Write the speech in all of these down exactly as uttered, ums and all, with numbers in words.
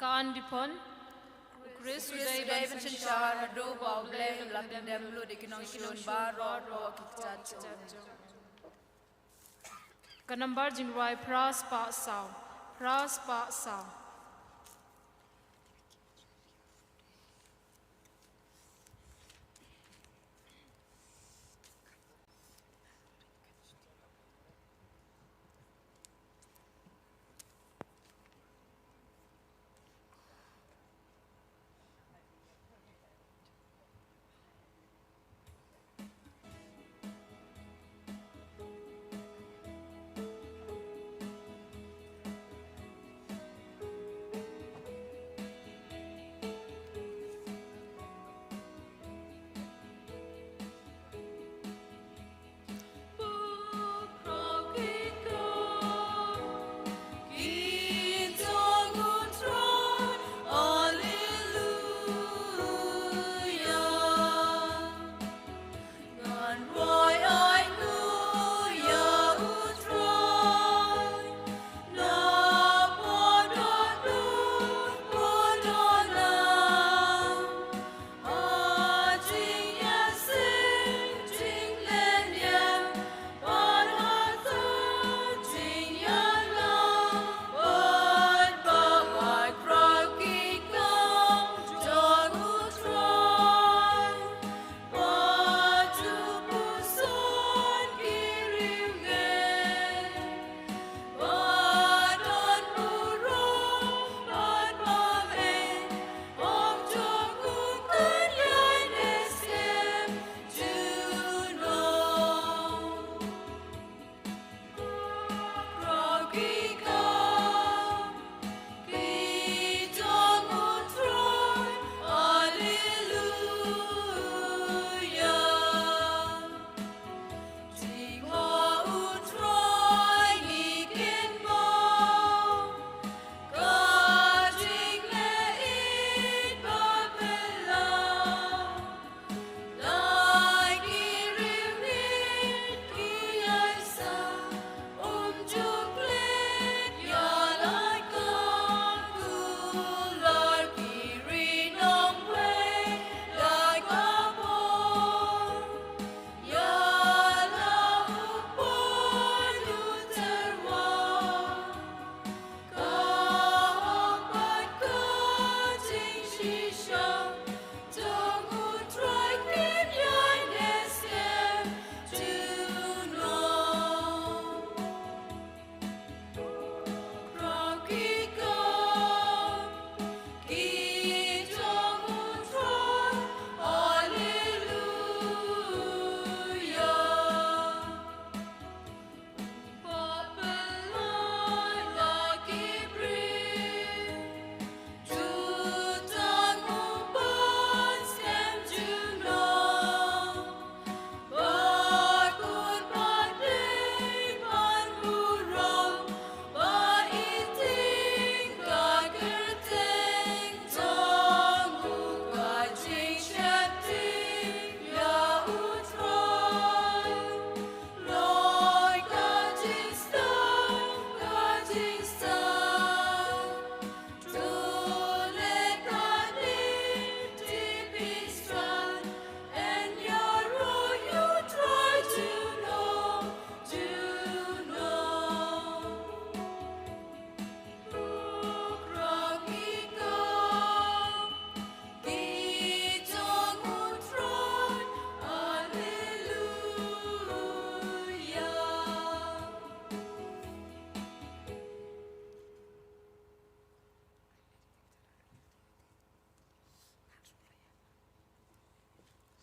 Ka Andiphon. U Khrist u dei ban synshar haduh ba U Blei un pyndem lut ïa ki nongshun baroh ki kjat jong u. Ka nambar jingrwai phra spah saw. Phra spah saw.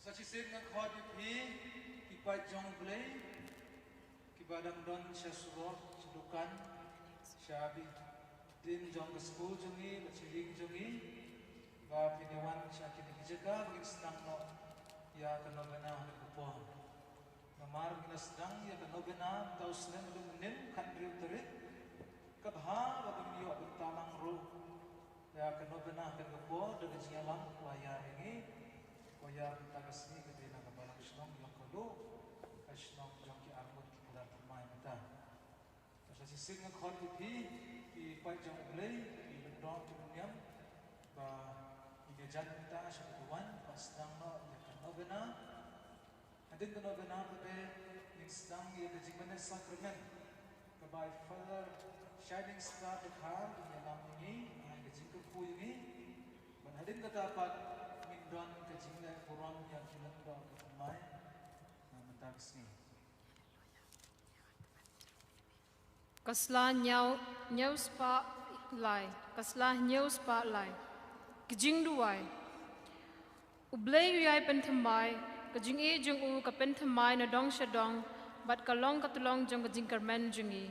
Sa shisien nga khot ïa phi ki paid jong U Blei kiba dang don sha surok, sha dukan, sha bynta jong ka skul jong ngi bad sha ïing jong ngi, ba phin ïa wan sha kine ki jaka ba ngin sdang noh ïa ka novena ha kane ka por. Namar ngin ïa sdang ïa ka novena mynta u snem haduh mynhynnin, khathynriew tarik. Ka bha ba ngin ïoh bynta lang ruh ïa ka novena ha kane ka por da ka jingïalam u kwaya jong ngi. Kwaya mynta ka sngi ka dei na ka balang shnong Ïongkaluh, ka shnong jong ki arngut ki khyllad thymmai mynta. Sa shisien nga khot ïa phi ki paid jong U Blei, ki lyngdoh ki lynñiam, Ba ngin ïa jan mynta sha kaba wan, ba sdang noh ïa ka novena. Hadien ka novena pat ngin sdang ïa ka jingmane sakramen kaba Father Shining Star Dkhar un ïalam ïa ngi, ai ka jingkyrkhu ïa ngi. Bad hadien kata pat ngin don ka jingleh burom ïa ki lyngdoh ka thymmai na mynta ka sngi. Ka sla hynñiew, hynñiew spah lai. Ka sla hynñiew spah lai. Ka jingduwai. U Blei u ïai pynthymmai, ka jingïeit jong u ka pynthymmai na dong sha dong, bad ka long ka tyllong jong ka jingkyrmen jong ngi.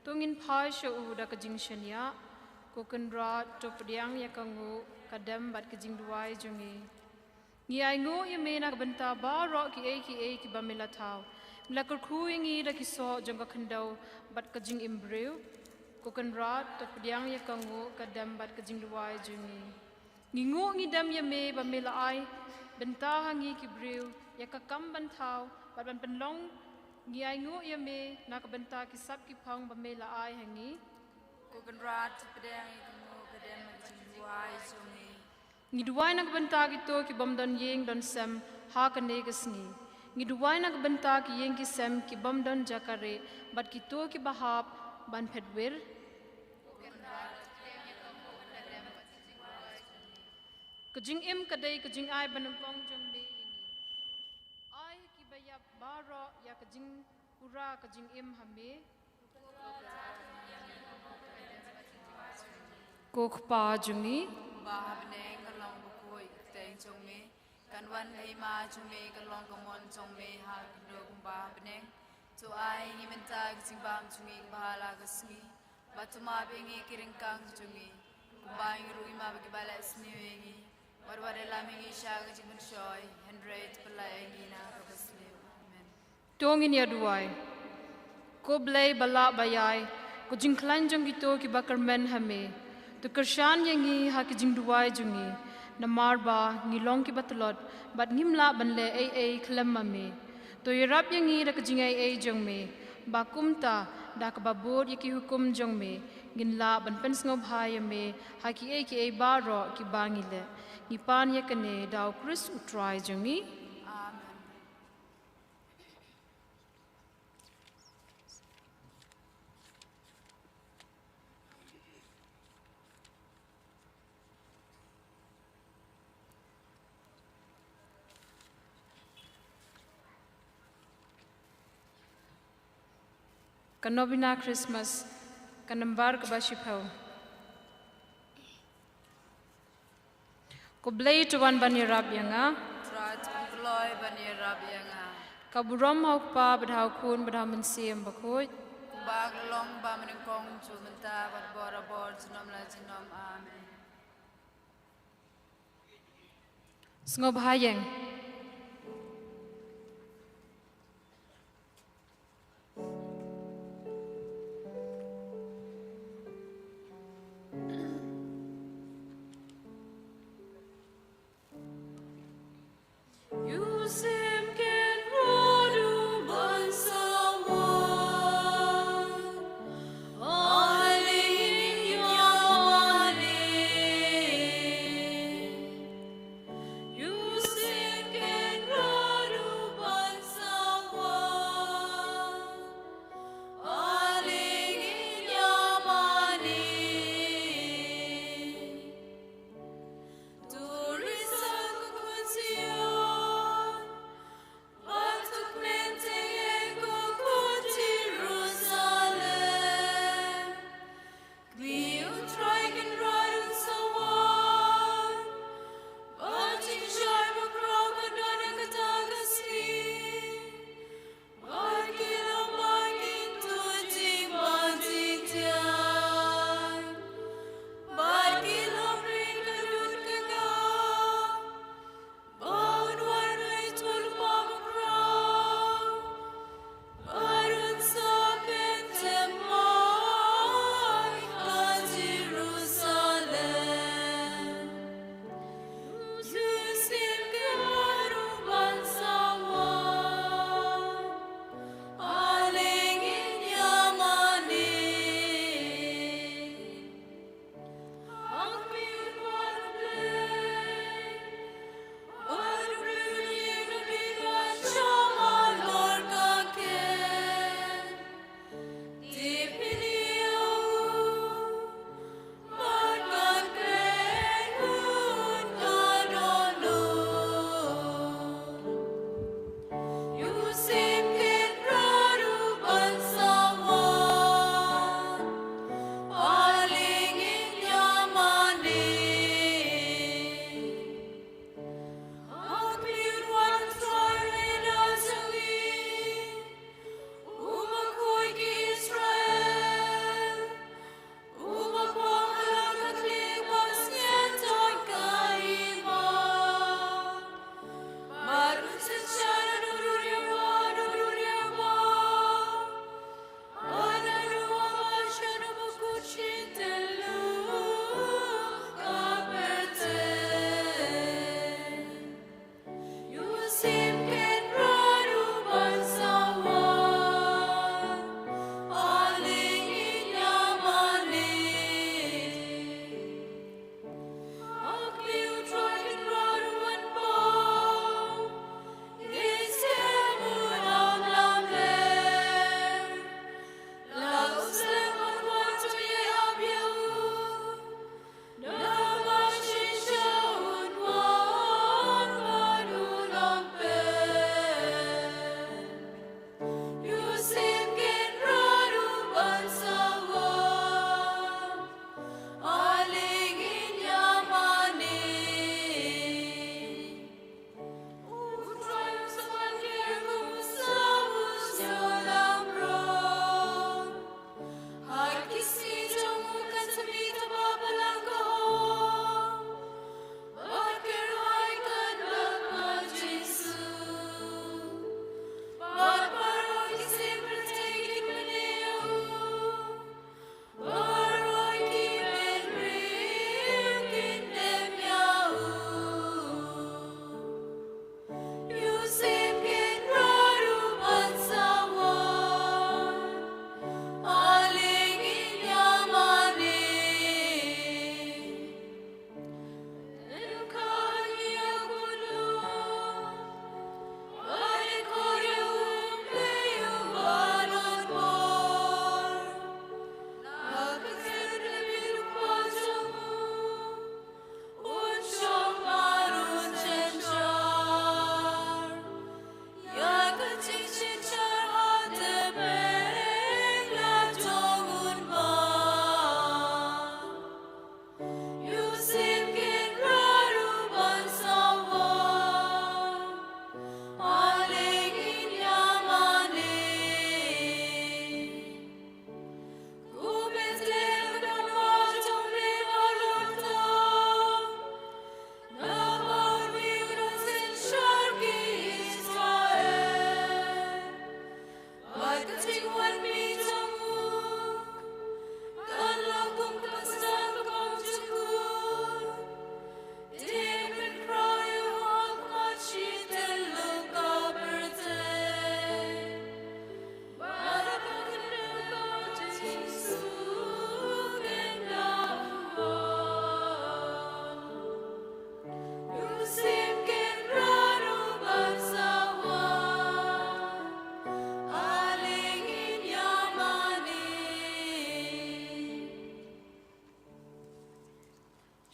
To ngin phai sha u da ka jingshaniah, ko Kynrad, to pdiang ïa ka nguh, ka dem bad ka jingduwai jong ngi. Ngi ainguh ïa me na ka bynta baroh kiei kiei kiba me la thaw. Me la kyrkhu ïa ngi da ki soh jong ka khyndew bad ka jingim briew. Ko Kynrad, to pdiang ïa ka nguh, ka dem bad ka jingduwai jong ngi. Ngi nguh ngi dem ïa me ba me la ai bynta ha ngi ki briew ïa ka kam ban thaw bad ban pynlong. Ngi ainguh ïa me na ka bynta ki sap ki phong ba me la ai ha ngi. Ko Kynrad, to pdiang ïa ka nguh, ka dem bad ka jingduwai jong ngi. Ngi duwai na ka bynta kito ki bym don ïing don sem ha kane ka sngi. Ngi duwai na ka bynta ki ïing ki sem ki bym don jaka rieh bad kito kiba hap ban phet wir. Ka jingim ka dei ka jingai ba nyngkong jong me ïa ngi. Ai kiba ïap baroh ïa ka jingpura ka jingim ha me. Ko Kpa jong ngi. Ba ha bneng, ka long bakhuid ka kyrteng jong me. Kan wan ka hima jong me, ka long ka mon jong me ha ka khyndew kumba ha bneng. To ai ngi mynta ka jingbam jong ngi kaba ha la ka sngi. Bad to map ïa ngi ki ryngkang jong ngi, kumba ngi ruh ngi map ïa kiba leh sniew ïa ngi. Bad wat ïalam ïa ngi sha ka jingpynshoi, hynrei to pyllait ïa ngi na kaba sniew. Amen. To ngin ïa duwai. Ko Blei ba lah ba ïai, ko jingkhlaiñ jong kito kiba kyrmen ha me, to kyrshan ïa ngi ha ki jingduwai jong ngi. Namar ba ngi long kiba tlot bad ngim lah ban leh ei ei khlem ma me. To ïarap ïa ngi da ka jingaiei jong me, ba kumta da kaba bud ïa ki hukum jong me ngin lah ban pynsngewbha ïa me ha kiei kiei baroh kiba ngi leh. Ngi pan ïa kane da u Khrist u Trai jong ngi. Amen. Ka novena Christmas, ka nambar kaba shiphew. Ko Blei to wan ban ïarap ïa nga. Trai to wan kloi ban ïarap ïa nga. Ka burom ha u Kpa bad ha u Khun bad ha u Mynsiem Bakhuid. Kumba ka long ba mynnyngkong, to mynta bad barabor junom la junom. Amen. Sngewbha ïeng.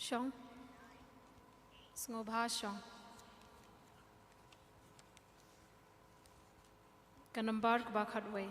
Shong. Sngewbha shong. Ka nambar kaba khatwei.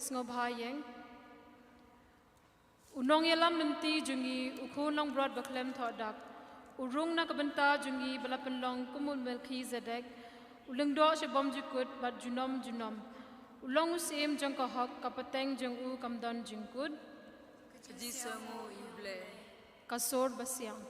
Sngewbha ïeng. U nongïalam lynti jong ngi, u khun langbrot ba khlem thoh dak, u rung na ka bynta jong ngi ba la pynlong kum u Melkhizedek, u lyngdoh sha bymjukut bad junom junom. U long u syiem jong ka hok, ka pateng jong u kam don jingkut. Ka jingsngew ïa U Blei. Ka sur ba siang.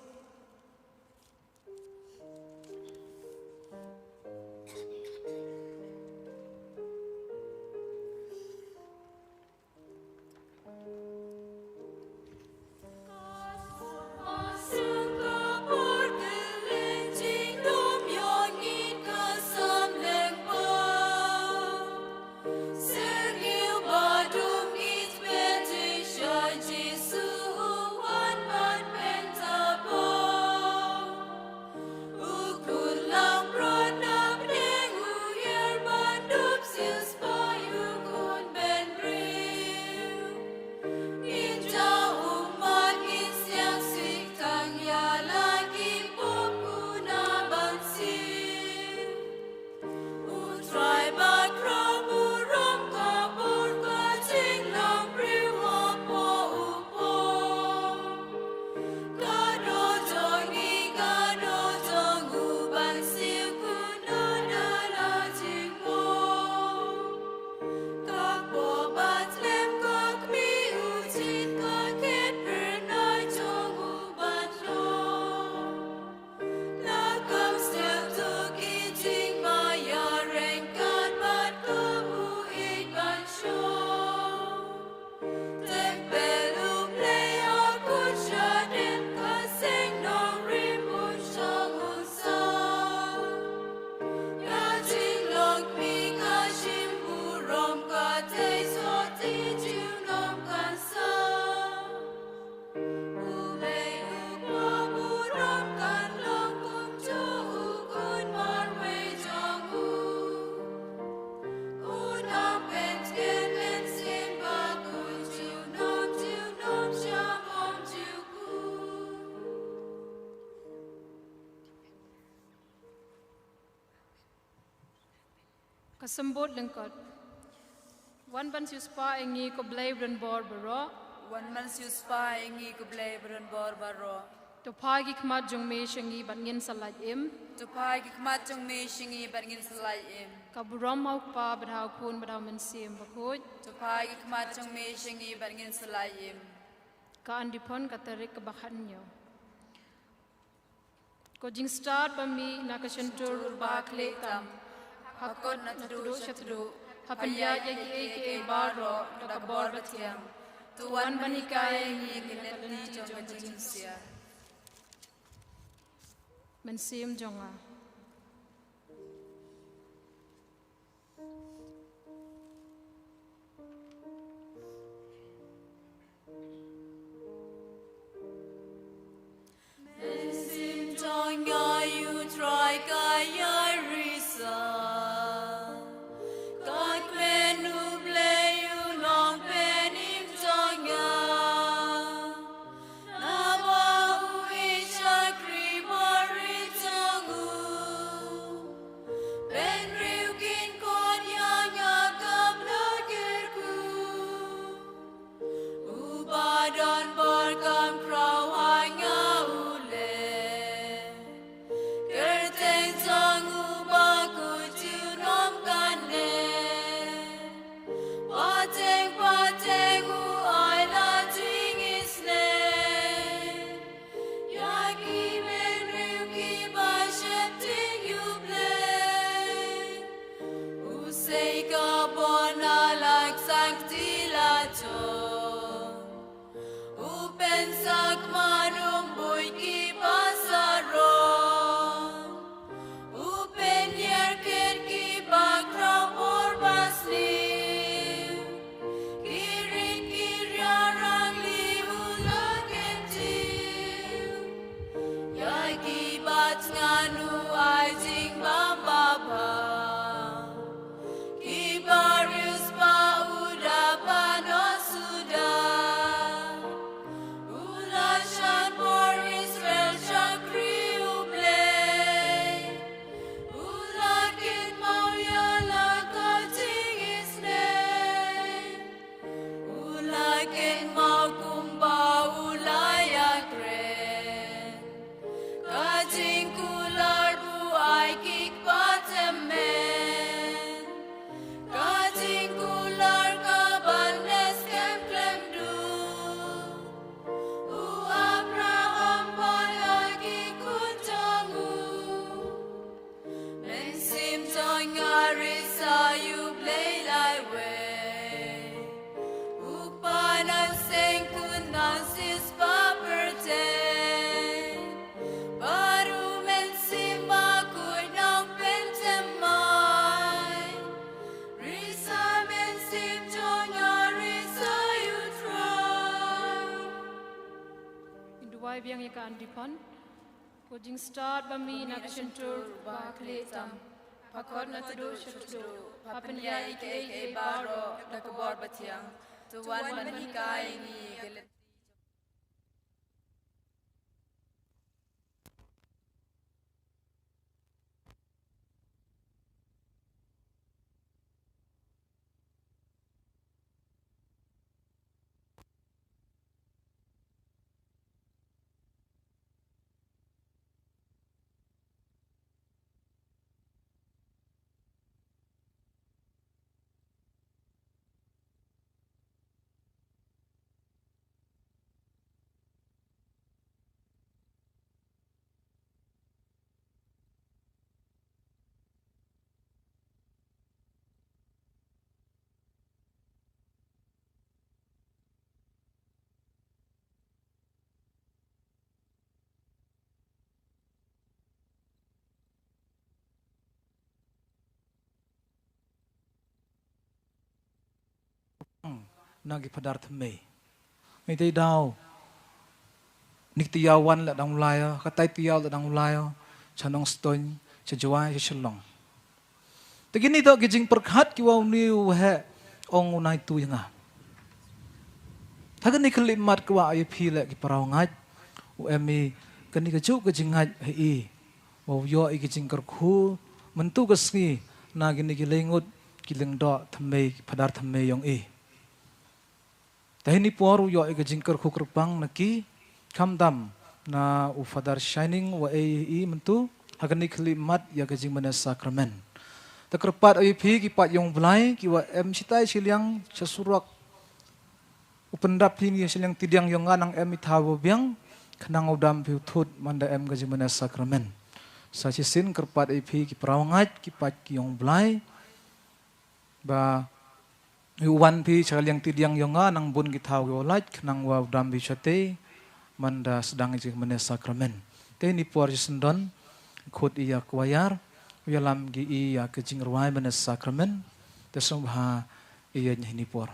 Ka symbol lyngkot. Wan ban siewspah ïa ngi ko Blei ba donbor baroh. Wan ban siewspah ïa ngi ko Blei ba donbor baroh. To phai ki khmat jong me sha ngi bad ngin sa lait im. To phai ki khmat jong me sha ngi bad ngin sa lait im. Ka burom ha u Kpa bad ha u Khun bad ha u Mynsiem Bakhuid. To phai ki khmat jong me sha ngi bad ngin sa lait im. Ka Antiphon, ka tarik kaba khathynñiew. Ko jingstad ba mih na ka shyntur u ba khlieh tam, ha kot na tdong sha tdong, ha pynïaid ïa kiei kiei baroh da ka bor bathiang, to wan ban hikai ïa ngi ha ka lynti jong ka jingshisha. Mynsiem jong nga. Mynsiem jong nga, U Trai, ka ïai risa. Ka kmen U Blei u nongpynim jong nga. Naba u ïeit shakri barit jong u. Bynriew kin khot ïa nga, kam lah kyrkhu. U ba donbor kam khraw ha nga u leh. Kyrteng jong u bakhuid junom kan leh. Pateng pateng u ai la jingisynei. Ïa ki bynriew kiba sheptieng ïa U Blei. U sei ka bor na la ka shakti la jong. U pynshakman, um buh kiba sarong. U pynïar kit kiba khraw bor ba sniew. Ki rit ki riewrangbah u la kyntiew. Ïa kiba thngan u ai jingbam babha. Kiba riewspah u da pynnoh suda. U la shah bor Israel shakri U Blei. U la kynmaw ïa la ka jingisynei. Kan dipon. Ko jingstad ba mih na ka shyntur ba khlieh tam. Pha khot na tdong sha tdong. Pha pynïaid ïa kiei kiei baroh da ka bor ba thiang. To wan ban hikai ïa ngi ïa ka lynti. Na ki phadar thymmei. Ngi dei daw. Ngi tyiaw wan la dang u lai, ka tai tyiaw la dang u lai, sha Nongstoiñ, sha Jowai, sha Shillong. Te kine toh ki jingpyrkhat kiwa une u heh ong u nai tu ïa nga. Ha kane ka khyllipmat kwah ïa phi leh ki para u ngait, u em i kane kajuh ka jingngait ha i. Wow ïoh i ki jingkyrkhu mynta ka sngi na kine ki lyngngut ki lyngdoh thymmei, ki phadar thymmei yong i. Te ha ini i por u ïoh i ka jingkyrkhu kyrpang na ki, khamtam na u Father Shining wa ei i mynta ha kane ka khyllipmat ïa ka jingmane sakramen. Te kyrpad ïa phi ki paid yong u Blai kiwa em shitai shiliang sha surok, u pyndap phi ngi shiliang tidiang yong nga nang em i thaw wa biang, khnang u dam phi u thut man da em ka jingmane sakramen. Sa shisien kyrpad ïa phi ki para u ngait ki paid ki yong u Blai, ba u wan phi sha liang tidiang yong nga nang bun ki thaw ki wa lait khnang wa u dam phi shatei man da sdang i jingmane sakramen. Te ha ini i por shisien don khut i ïa ka waiar u ïalam ki i ïa ka jingrwai mane sakramen. Te sngewbha i ïa ha ini i por.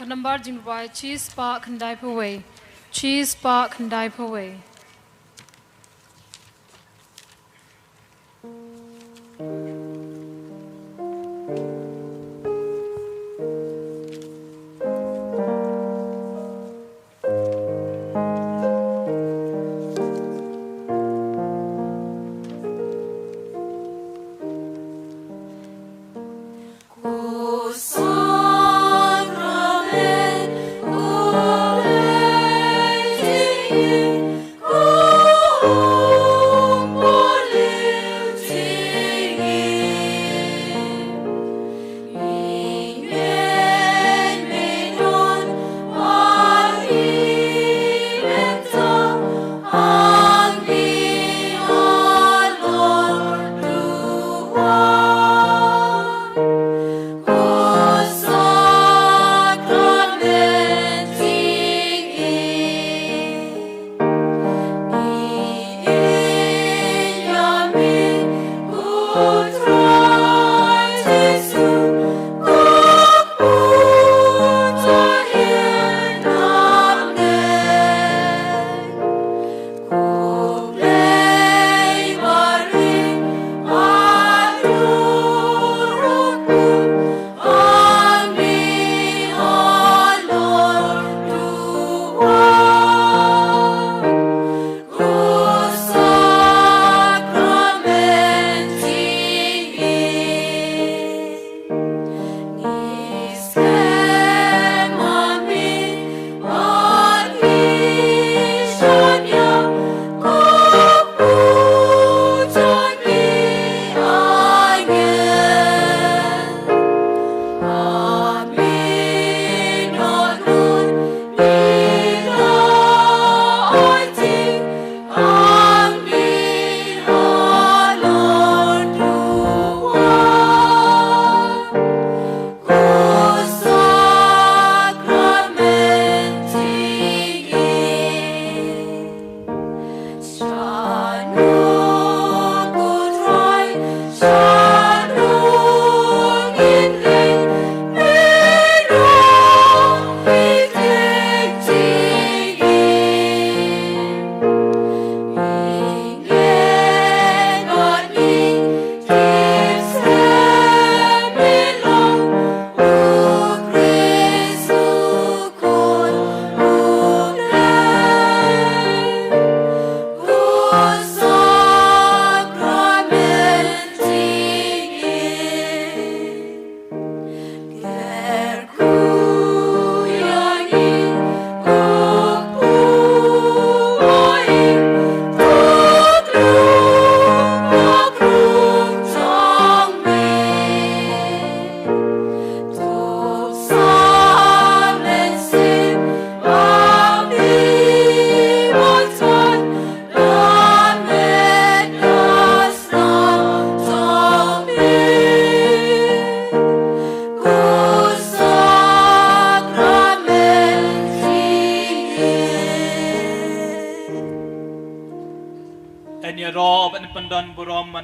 Ka nambar jingrwai chispah khyndaiphew wei. Chispah khyndaiphew wei.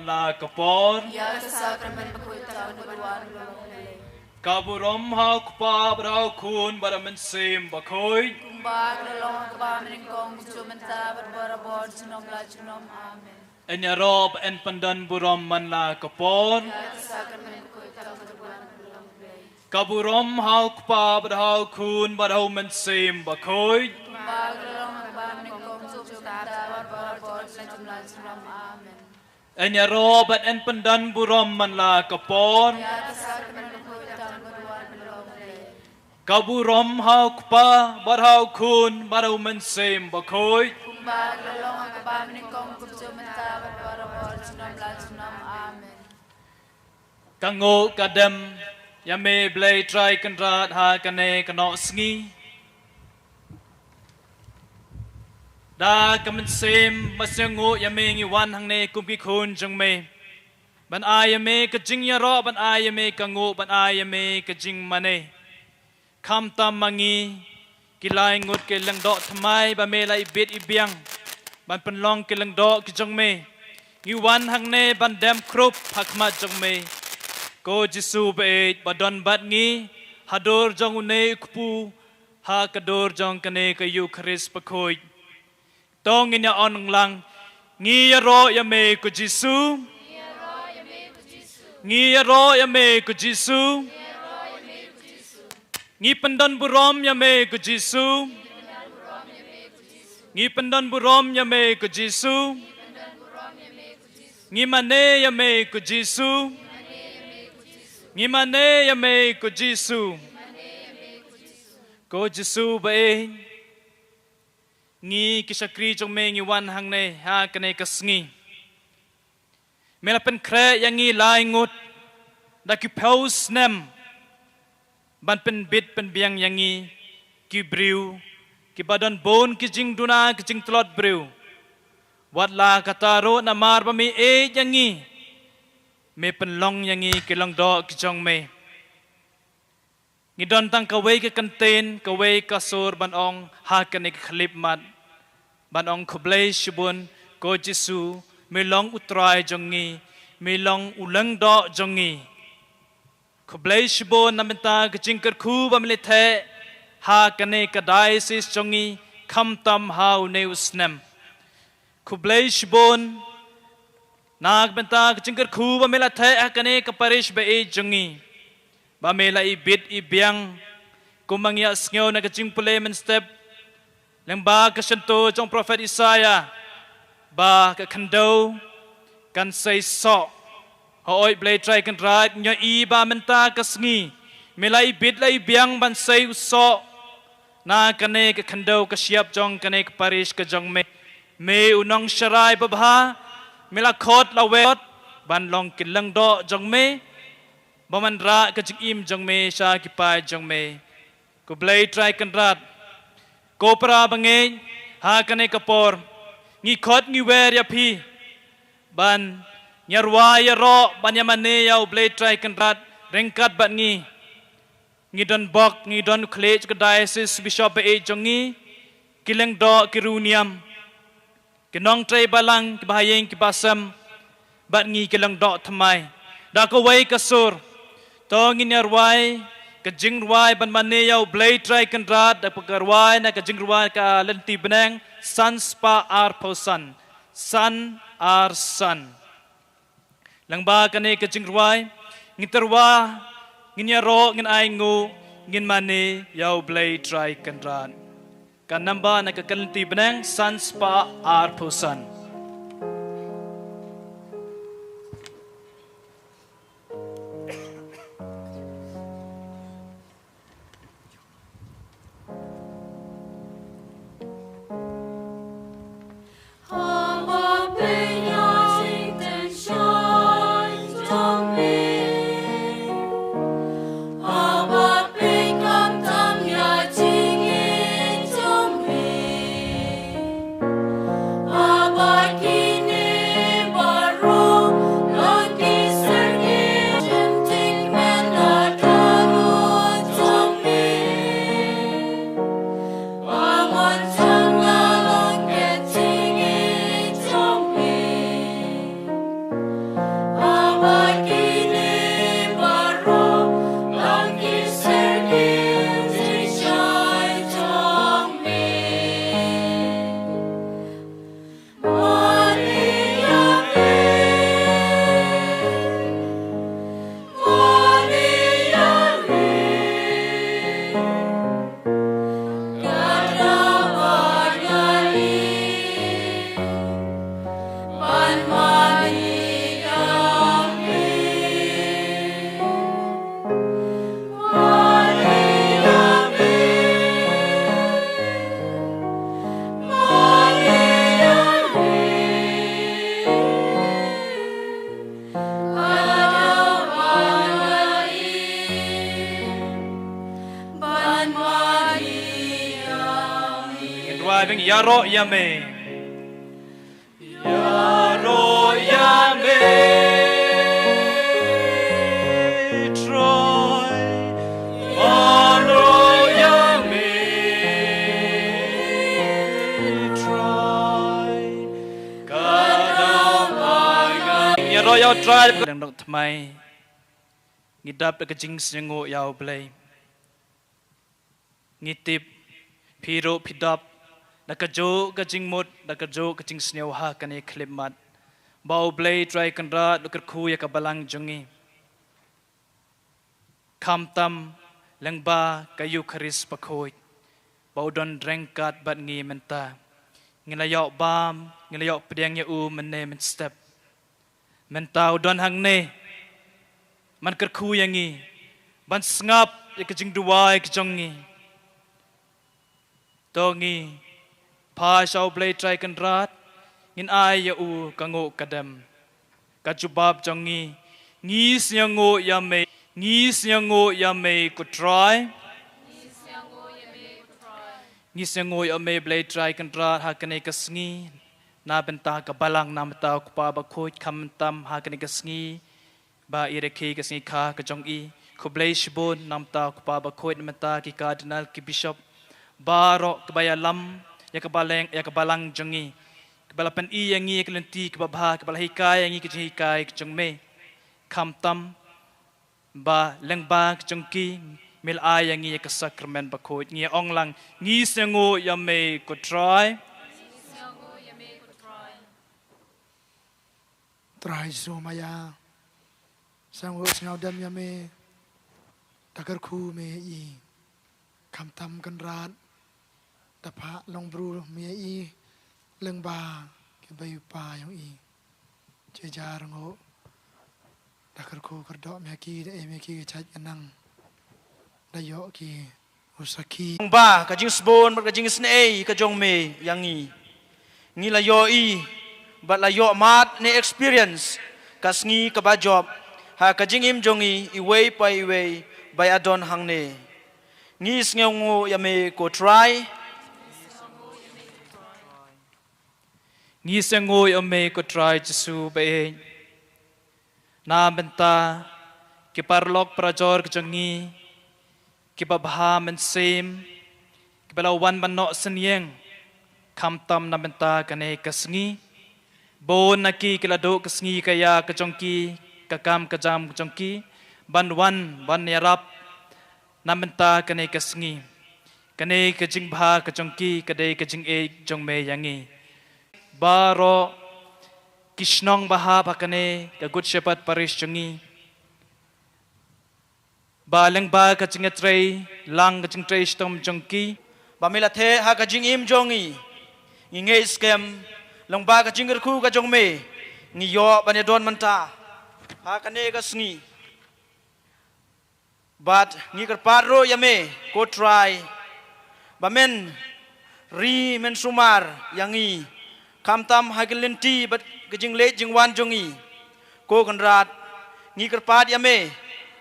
la ka por. Ïa ka sakramen bakhuid tang ka duwan ka long Blei. Ka burom ha u Kpa bad ha u Khun bad ha u Mynsiem Bakhuid. Kumba ka la long ha kaba mynnyngkong, kumjuh mynta bad barabor junom la junom. Amen. Yn ïaroh bad yn pyndon burom man la ka por. Ïa ka sakramen bakhuid tang ka duwan ka long Blei. Ka burom ha u Kpa bad ha u Khun bad ha u Mynsiem Bakhuid. Kumba ka la long ha kaba mynnyngkong, kumjuh mynta bad barabor junom la junom. Amen. Yn ïaroh bad yn pyndon burom man la ka por. Ïa ka sakramen bakhuid tang ka duwan ka long Blei. Ka burom ha u Kpa bad ha u Khun bad ha u Mynsiem Bakhuid. Kumba ka la long ha kaba mynnyngkong, kumjuh mynta bad barabor junom la junom. Amen. Ka nguh ka dem ïa me Blei Trai Kynrad ha kane ka noh sngi. Da ka mynsiem ba sngewthuh ïa me ngi wan hangne kum ki khun jong me, ban ai ïa me ka jingïaroh, ban ai ïa me ka nguh, ban ai ïa me ka jingmane. Khamtam ma ngi ki lai ngut ki lyngdoh thymmai ba me la ibit ibiang ban pynlong ki lyngdoh ki jong me, ngi wan hangne ban dem khrup ha khmat jong me. Ko Jisu ba ïeit ba don bad ngi ha dur jong une u kpu, ha ka dur jong kane ka Eukharist bakhuid. To ngin ïa ong lang, ngi ïaroh ïa me ko Jisu. Ngi ïaroh ïa me ko Jisu. Ngi pyndon burom ïa me ko Jisu. Ngi pyndon burom ïa me ko Jisu. Ngi mane ïa me ko Jisu. Ngi mane ïa me ko Jisu. Ko Jisu ba ïeit, ngi ki shakri jong me ngi wan hangne ha kane ka sngi. Me la pynkhreh ïa ngi lai ngut da ki phew snem ban pynbit pynbiang ïa ngi ki briew kiba don bun ki jingduna ki jingtlot briew. Wat la katta ruh namar ba me ïeit ïa ngi, me pynlong ïa ngi ki lyngdoh ki jong me. Ngi don tang kawei ka kyntien, kawei ka sur ban ong ha kane ka khyllipmat, ban ong khublei shibun ko Jisu, me long u Trai jong ngi, me long u lyngdoh jong ngi. Khublei shibun na bynta ka jingkyrkhu ba me la theh ha kane ka diocese jong ngi, khamtam ha une u snem. Khublei shibun na bynta ka jingkyrkhu ba me la theh ha kane ka parish ba ïeit jong ngi, ba me la ibit ibiang. Kumba ngi ïa sngew na ka jingpule mynstep lyngba ka shyntur jong u prophet Isaiah, ba ka khyndew kan sei soh. Hooid Blei Trai Kynrad, ngi ïohi ba mynta ka sngi me la ibit la ibiang ban sei u soh na kane ka khyndew ka shyiap jong kane ka parish ka jong me. Me u nongsharai babha, me la khot la wad ban long ki lyngdoh jong me, ban wanrah ka jingim jong me sha ki paid jong me. Ko Blei Trai Kynrad, ko para bangeit, ha kane ka por ngi khot ngi wer ïa phi ban ïa rwai ïaroh, ban ïa mane ïa u Blei Trai Kynrad ryngkat bad ngi. Ngi don bok, ngi don u khlieh ka diocese, bishop ba ïeit jong ngi, ki lyngdoh, ki riewniam, ki nongtrei balang, ki bahaïing ki bahasem, bad ngi ki lyngdoh thymmai. Da kawei ka sur, to ngin ïa rwai ka jingrwai ban mane ïa u Blei Trai Kynrad, da ka rwai na ka jingrwai ka lynti bneng san spah arphew san, san ar san. Lyngba kane ka jingrwai, ngin tyrwa, ngin ïaroh, ngin ainguh, ngin mane ïa u Blei Trai Kynrad. Ka namba na ka lynti bneng san spah arphew san. Ngin duwai bad ïaroh ïa me. Ïaroh ïa me, Trai. Ïaroh ïa me, Trai. Ka daw ba nga ïaroh ïa U Trai. Lyngdoh thymmai ngi dap da ka jingsngewnguh ïa U Blei. Ngi tip phi ruh phi dap da kajuh ka jingmut, da kajuh ka jingsngew ha kane ka khyllipmat ba U Blei Trai Kynrad u kyrkhu ïa ka balang jong ngi. Khamtam lyngba ka Eukharist bakhuid ba u don ryngkat bad ngi mynta. Ngi la ïoh bam, ngi la ïoh pdiang ïa u mynne mynstep. Mynta u don hangne ban kyrkhu ïa ngi, ban sngap ïa ka jingduwai ka jong ngi. To ngi phai sha U Blei Trai Kynrad, ngin ai ïa u ka nguh ka dem. Ka jubab jong ngi, ngi sngewnguh ïa me, ngi sngewnguh ïa me ko Trai. Ngi sngewnguh ïa me Blei Trai Kynrad ha kane ka sngi. Na bynta ka balang, na bynta u Kpa bakhuid, khamtam ha kane ka sngi ba i rakhe ka sngi kha ka jong i. Khublei shibun na bynta u Kpa bakhuid, na bynta ki Cardinal, ki Bishop baroh kiba ïalam ïa ka baleng, ïa ka balang jong ngi, kiba la pyni ïa ngi ïa ka lynti kaba bha, kiba la hikai ïa ngi ka jinghikai ka jong me. Khamtam ba lyngba ka jong ki me la ai ïa ngi ïa ka sakramen bakhuid. Ngi ong lang, ngi sngewnguh ïa me ko Trai. Trai Jisu Maya, sngewnguh sngewdem ïa me, da kyrkhu me ïa i. Khamtam Kynrad, da phah long bru me ïa i lyngba ki bei u pa jong i. Jai jar nguh, da kyrkhu kyrdoh me ïa ki, da ai me ïa ki ka jait ka nang, da ïoh ki u sakhi. Ba ka jingsbun bad ka jingisynei ka jong me ïa ngi, ngi la ïohi bad la ïoh mad ne experience ka sngi kaba jop ha ka jingim jong ngi iwei pa iwei ba ïadon hangne. Ngi sngewnguh ïa me ko Trai. Ngi sngewnguh ïa me ko Trai Jisu ba ïeit. Na bynta ki paralok parajor ka jong ngi kiba bha mynsiem, kiba la wan ban noh synñiang khamtam na bynta kane ka sngi. Bun na ki ki la duh ka sngi ka ïa ka jong ki, ka kam ka jam ka jong ki ban wan ban ïarap na bynta kane ka sngi. Kane ka jingbha ka jong ki ka dei ka jingïeit jong me ïa ngi. Baroh ki shnong ba hap ha kane ka Good Shepherd Parish jong ngi, ba lyngba ka jingïatrei lang, ka jingtrei shitom jong ki, ba me la theh ha ka jingim jong ngi. Ngi ngeit skhem lyngba ka jingkyrkhu ka jong me ngi ïoh ban ïadon mynta ha kane ka sngi. Bad ngi kyrpad ruh ïa me ko Trai ba men ri men sumar ïa ngi khamtam ha ki lynti bad ka jingleit jingwan jong ngi. Ko Kynrad, ngi kyrpad ïa me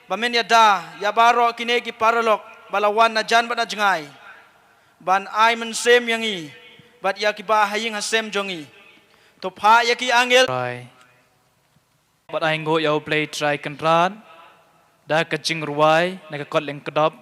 ba men ïada ïa baroh kine ki paralok ba la wan na jan bad na jngai ban ai mynsiem ïa ngi bad ïa kiba ha ïing ha sem jong ngi. To phah ïa ki angel. Trai. Bad ai nguh ïa U Blei Trai Kynrad da ka jingrwai na ka kot lyngkdop.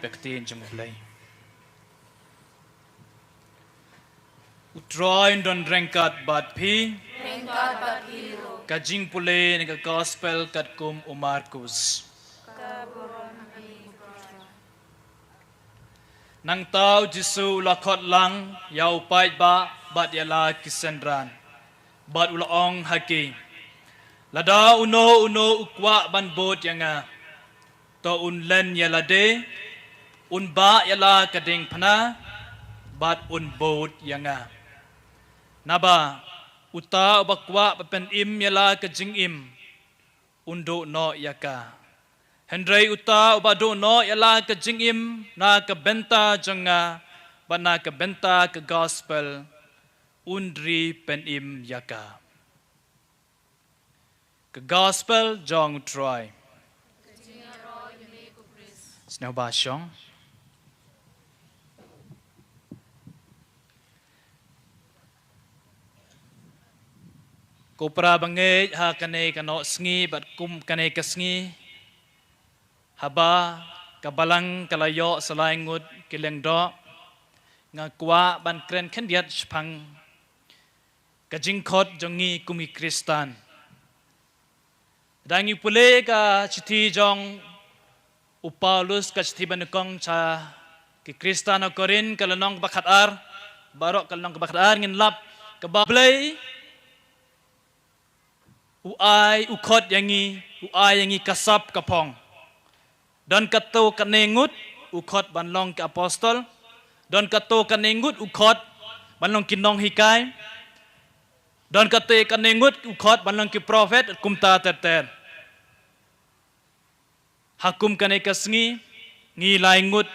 Ka ktien jong U Blei. U Trai un don ryngkat bad phi. Ryngkat bad phi ruh. Ka jingpule na ka gospel katkum u Markus. Ka burom ïa phi, U Trai. Nangta u Jisu u la khot lang ïa u paidbah bad ïa la ki synran, bad u la ong ha ki, lada uno uno u kwah ban bud ïa nga, to un len ïa lade, un bah ïa la ka diengphna, bad un bud ïa nga. Naba uta uba kwah ban pynim ïa la ka jingim, un duh noh ïa ka. Hynrei uta uba duh noh ïa la ka jingim na ka bynta jong nga bad na ka bynta ka gospel, un ri pynim ïa ka. Ka gospel jong U Trai. Sngewbha shong. Ko para bangeit, ha kane ka noh sngi bad kum kane ka sngi, haba ka balang ka la ïoh sa lai ngut ki lyngdoh, nga kwah ban kren khyndiat shaphang ka jingkhot jong ngi kum ki Khristan. Da ngi pule ka shithi jong u Paulus, ka shithi ba nyngkong sha ki Khristan ha Korinth, ka lynnong kaba khatar, baroh ka lynnong kaba khatar, ngin lap kaba U Blei u ai, u khot ïa ngi, u ai ïa ngi ka sap ka phong. Don katto katne ngut u khot ban long ki apostol. Don katto katne ngut u khot ban long ki nonghikai. Don katto katne ngut u khot ban long ki prophet, kumta ter ter. Ha kum kane ka sngi, ngi lai ngut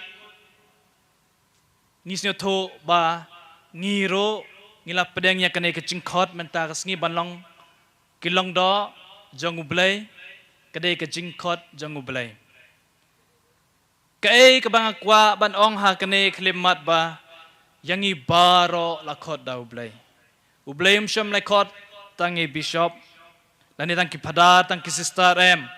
ngi sngewthuh ba ngi ruh ngi la pdiang ïa kane ka jingkhot mynta ka sngi ban long ki lyngdoh jong U Blei, ka dei ka jingkhot jong U Blei. Kaei kaba nga kwah ban ong ha kane ka khyllipmat ba ïa ngi baroh la khot da U Blei. U Blei um shym la khot tang ïa i bishop, lane tang ki phadar, tang ki sister, em.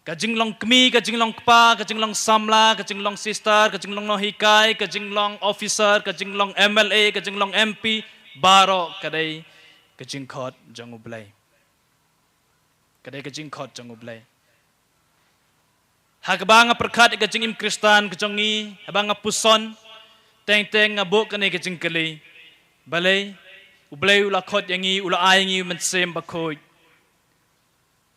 Ka jinglong kmie, ka jinglong kpa, ka jinglong samla, ka jinglong sister, ka jinglong nonghikai, ka jinglong officer, ka jinglong M L A, ka jinglong M P, baroh ka dei ka jingkhot jong U Blei. Ka dei ka jingkhot jong U Blei. Ha kaba nga pyrkhat ïa ka jingim Khristan ka jong ngi, haba nga puson, teng teng nga buh kane ka jingkylli. Balei U Blei u la khot ïa ngi, u la ai ïa ngi u Mynsiem Bakhuid?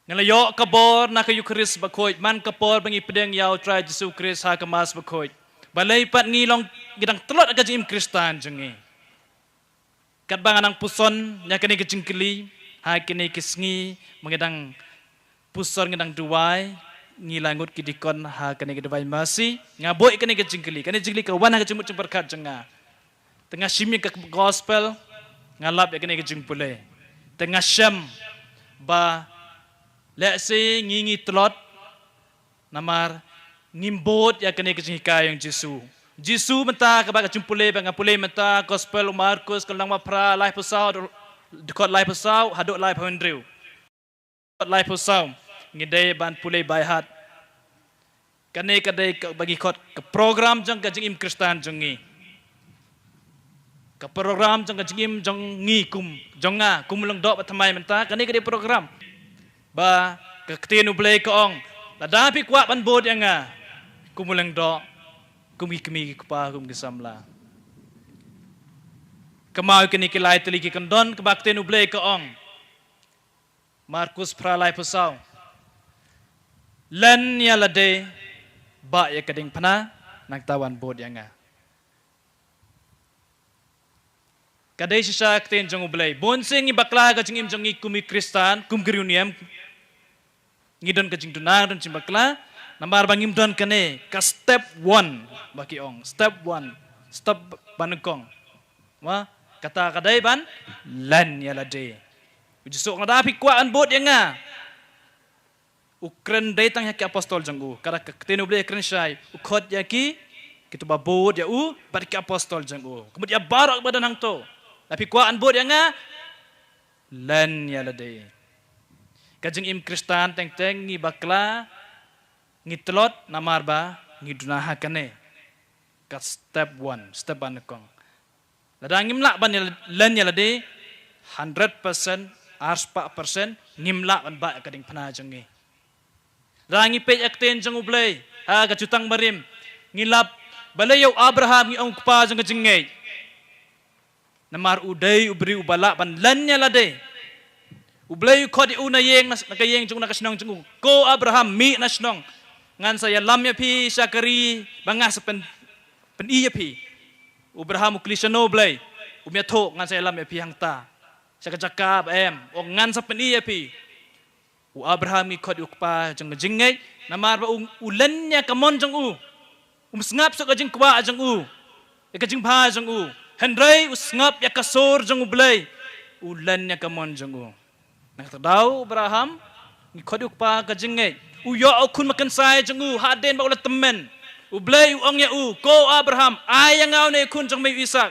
Nga la ïoh ka bor na ka Eukharist Bakhuid, man ka por ba ngi pdiang ïa U Trai Jisu Khrist ha ka Mass Bakhuid. Balei pat ngi long, ngi dang tlot ha ka jingim Khristan jong ngi? Katba nga dang puson ïa kane ka jingkylli ha kine ki sngi, ba ngi dang puson, ngi dang duwai, ngi lai ngut ki deacon ha kane ka Divine Mercy, nga buh ïa kane ka jingkylli. Kane ka jingkylli ka wan ha ka jingmut jingpyrkhat jong nga. Te nga shim ïa ka gospel, nga lap ïa kane ka jingpule. Te nga shem ba lehse ngi, ngi tlot, namar ngim bud ïa kane ka jinghikai jong Jisu. Jisu mynta kaba ka jingpule ba nga pule mynta, gospel u Markus, ka lynnong ba phra, laiphew saw, dkhot laiphew saw haduh laiphew hynriew. Laiphew saw, ngi dei ban pule by heart. Kane ka dei kaba ngi khot ka program jong ka jingim Khristan jong ngi. Ka program jong ka jingim jong ngi kum, jong nga kum u lyngdoh ba thymmai mynta, kane ka dei program. Ba ka ktien U Blei ka ong, lada phi kwah ban bud ïa nga kum u lyngdoh, kum ki kmie ki kpa, kum ki samla. Kynmaw kine ki lai tylli ki kyndon kaba ka ktien U Blei ka ong. Markus phra, laiphew saw. Len ïa lade, bah ïa ka diengphna, nangta wan bud ïa nga. Ka dei shisha ka ktien jong U Blei. Bun sien ngi bakla ka jingim jong ngi kum ki Khristan, kum ki riewniam. Ngi don ka jingduna, don jingbakla. Namar ba ngim don kane ka step one ba ki ong. Step one. Step ba nyngkong. Wa, kata ka dei ban len ïa lade. U Jisu u ong, lada phi kwah ban bud ïa nga. U kren dei tang ïa ki apostol jong u. Ka da ka ktien U Blei kren shai, u khot ïa ki, kito ba bud ïa u, bad ki apostol jong u. Ka mut ïa baroh ba don hangto. Lada phi kwah ban bud ïa nga, len ïa lade. Ka jingim Khristan teng teng ngi bakla, ngi tlot namar ba ngi duna ha kane ka step one, step ba nyngkong. Lada ngim lah ban ïa-, len ïa lade, hundred percent, arspah percent, ngim lah ban bah ïa ka diengphna jong ngi. Lada ngi peit ïa ka ktien jong U Blei ha ka Jutang Barim, ngi lap, balei ïa u Abraham ngi ong u kpa jong ka jingngeit. Namar u dei u briew uba lah ban len ïa lade. U Blei u khot ïa u na ïing, na, na ka ïing jong u, na ka shnong jong u. Ko Abraham, mih na shnong. Ngan sa ïalam ïa phi sha ka ri ba nga sa pyn, pyni ïa phi. U Abraham u kylli shano Blei. Um ïathuh, ngan sa ïalam ïa phi hangta. Sha ka jaka ba em, u ong ngan sa pyni ïa phi. U Abraham ngi khot ïa u kpa jong ka jingngeit, namar ba u, u len ïa ka mon jong u. Um sngap shuh ka jingkwah jong u, ïa ka jingbha jong u. Hynrei u sngap ïa ka sur jong U Blei. U len ïa ka mon jong u. Na kata ka daw u Abraham ngi khot ïa u kpa ka jingngeit. U ïoh u khun ba kynsai jong u hadien ba u la tymmen. U Blei u ong ïa u, ko Abraham, ai ïa nga une u khun jong me u Isaak.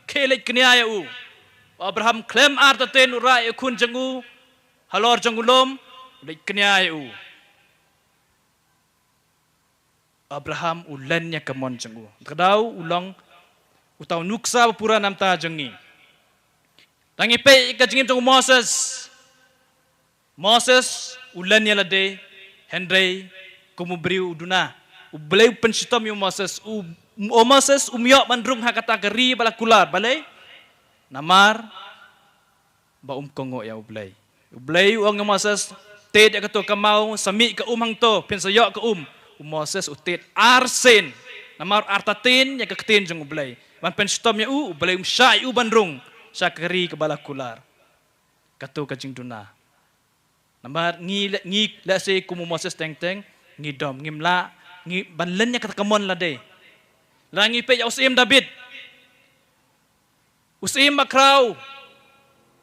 Khie leit kñia ïa u. U Abraham khlem artatien u rah ïa u khun jong u halor jong u lum, u leit kñia ïa u. Abraham u len ïa ka mon jong u. Kata ka daw u long uta u nuksa ba pura na ka bynta jong ngi. Tang ngi peit ka jingim jong u Moses. Moses u len ïa lade, hynrei kum u briew u duna. U Blei u pynshitom ïa u Moses, u, u Moses um ïoh ban rung ha kata ka ri ba la kular, balei? Namar ba um kohnguh ïa U Blei. U Blei u ong ïa u Moses, tied ïa kato ka maw, sa mih ka um hangto, phin sa ïoh ka um. U Moses u tied arsien, namar artatien ïa ka ktien jong U Blei. Ban pynshitom ïa u, U Blei um shah ïa u ban rung sha ka ri kaba la kular. Kato ka jingduna. Namar ngi le-, ngi lehse kum u Moses teng teng, ngi dom, ngim lah, ngi ban len ïa kata ka mon lade. La ngi peit ïa u Syiem David. U syiem bakhraw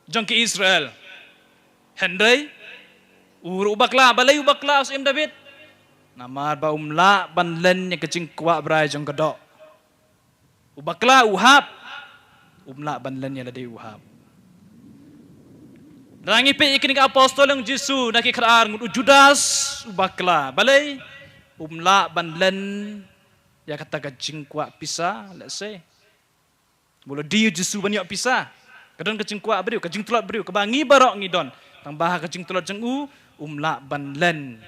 jong ki Israel. Hynrei u ruh u bakla, balei u bakla u Syiem David? Namar ba um lah ban len ïa ka jingkwah brai jong ka doh. U bakla u hap, um lah ban len ïa lade u hap. Lada ngi peit ïa kine ki apostol jong u Jisu na ki khatar ngut, u Judas u bakla. Balei? Um lah ban len ïa kata ka jingkwah pisa, lehse. Mula dei u Jisu ban ïoh pisa. Ka don ka jingkwah briew, ka jingtlot briew, kaba ngi baroh ngi don. Tang ba ha ka jingtlot jong u, um lah ban len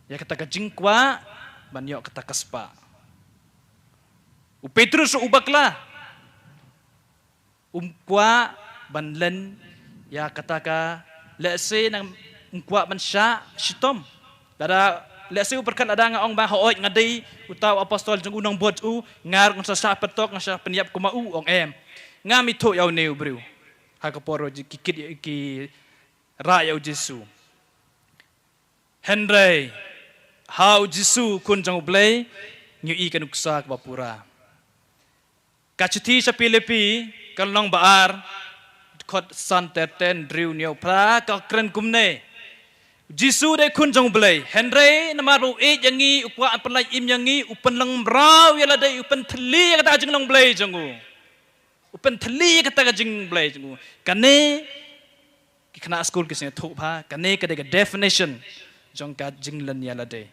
ïa kata ka jingkwah ban ïoh kata ka spah. U Petrus u bakla. Um kwah ban len ïa kata ka, lehse nang um kwah ban shah shitom. Lada, lehse u pyrkhat lada nga ong ba hooid nga dei uta u apostol jong u nongbud u, nga ruh ngan sa shah patok, ngan sa pynïap kum u, ong em. Ngam ithuh ïa une u briew. Ha ka por ki kit, ki rah ïa u Jisu. Hynrei ha u Jisu u Khun jong U Blei ngi ïohi ka nuksa kaba pura. Ka shithi sha Philippi, ka lynnong ba ar, dkhot san ter ten, hynriew, hynñiew, phra, ka kren kumne. U Jisu u dei u Khun jong U Blei. Hynrei namar ba u ïeit ïa ngi, u kwah ban pynlait im ïa ngi, u pynlong mraw ïa lade, u pynthylli ïa kata ka jinglong Blei jong u. U pynthylli ïa kata ka jingblei jong u. Kane ki khynnah skul ki sngewthuh bha, kane ka dei ka definition jong ka jinglen ïa lade.